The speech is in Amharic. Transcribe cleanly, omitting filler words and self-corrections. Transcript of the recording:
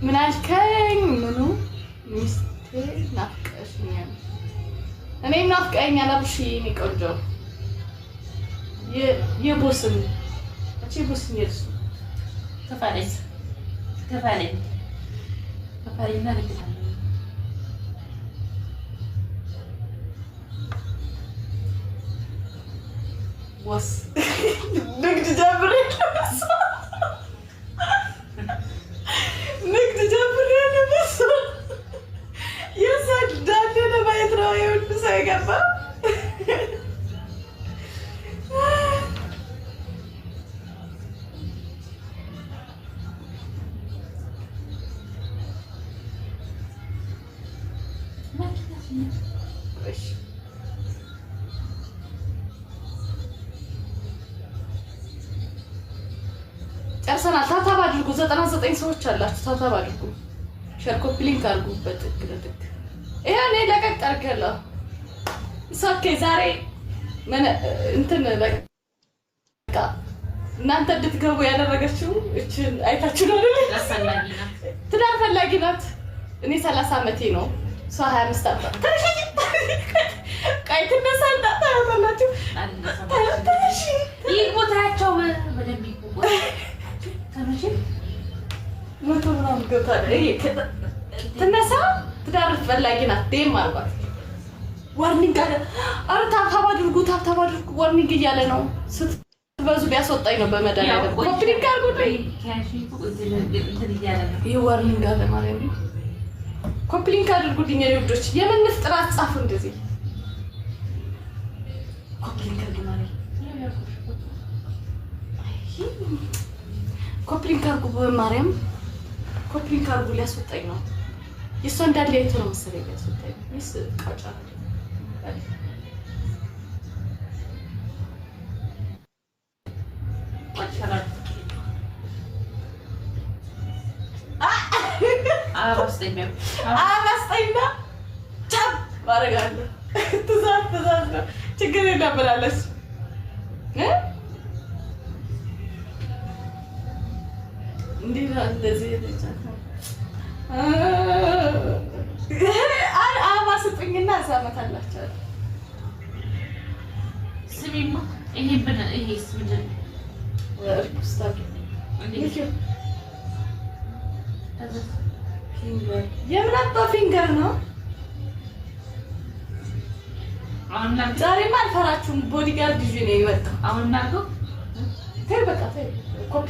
ምን አልከኝ? ምኑ ሚስቴ ናፍቀሽኛል። እኔም ናፍቀኸኛል አብርሽዬ፣ የእኔ ቆንጆ የቦስን እቺ ቦስን የእሱ ክፈለኝ ክፈለኝ ክፈለኝና እልክልሃለሁ። ቦስ ንግድ ጀምሬ፣ ንግድ ጀምሬ ነው። የእሷ ዳሌ ለማየት ነው የሁሉ ሰው የገባው። እሺ፣ ጨርሰናል። Tap tap አድርጉ። 99 ሰዎች አላችሁ። Tap tap አድርጉ። Share፣ copy link አድርጉ። በጥግ ለጥግ ይሄ እኔ ለቀቅ አድርጌያለሁ። Okay፣ ዛሬ እንትን በቃ እናንተ እንድትገቡ ያደረገችው እችን አይታችሁ ነው አይደል? ፈላጊ ናት። ትዳር ፈላጊ ናት። እኔ 30 ዓመቴ ነው፣ እሷ 25 ዓመት። ተነሽ፣ ቆይ ትነሳና ታያታላችሁ። ተነሽ። ይህ ቦታቸው በደንብ ይቦ ተመቼ። 100 ምናምን ገብታለች። ይሄ ትነሳ፣ ትዳር ፈላጊ ናት። ዴም አልኳት። Warning አለ። ኧረ tap tap አድርጉ፣ tap tap አድርጉ። Warning እያለ ነው። ስትበዙ ቢያስወጣኝ ነው በመድኃኒዓለም። Copy link አድርጉልኝ። ይህ warning አለ ማለት ነው። Copy link አድርጉልኝ የኔ ውዶች። የምን ጥራት ጻፉ እንደዚህ። Copy link አድርጉ ማለት፣ copy link አድርጉ፣ በማርያም copy link አድርጉ። ሊያስወጣኝ ነው። የእሷ እንዳለ አይቶ ነው መሰለኝ ሊያስወጣኝ ነው። ወይስ ቃጫ? አበባ ስጠኝና ቻፕ አደርጋለሁ። ትእዛዝ ትእዛዝ ነው። ችግር የለም ብላለች። እንዲህ ነው እንደዚህ አበባ ስጡኝና እዛ እመታላቸዋለሁ። ስሚማ፣ ይሄ ይሄስ ምንድን ነው? Repost አድርጊ። የምን አባ finger ነው? ዛሬማ አልፈራችሁም። Bodyguard ይዤ ነው የመጣው። አሁን እናድርገው። ተይ በቃ ተይ። ኮፒ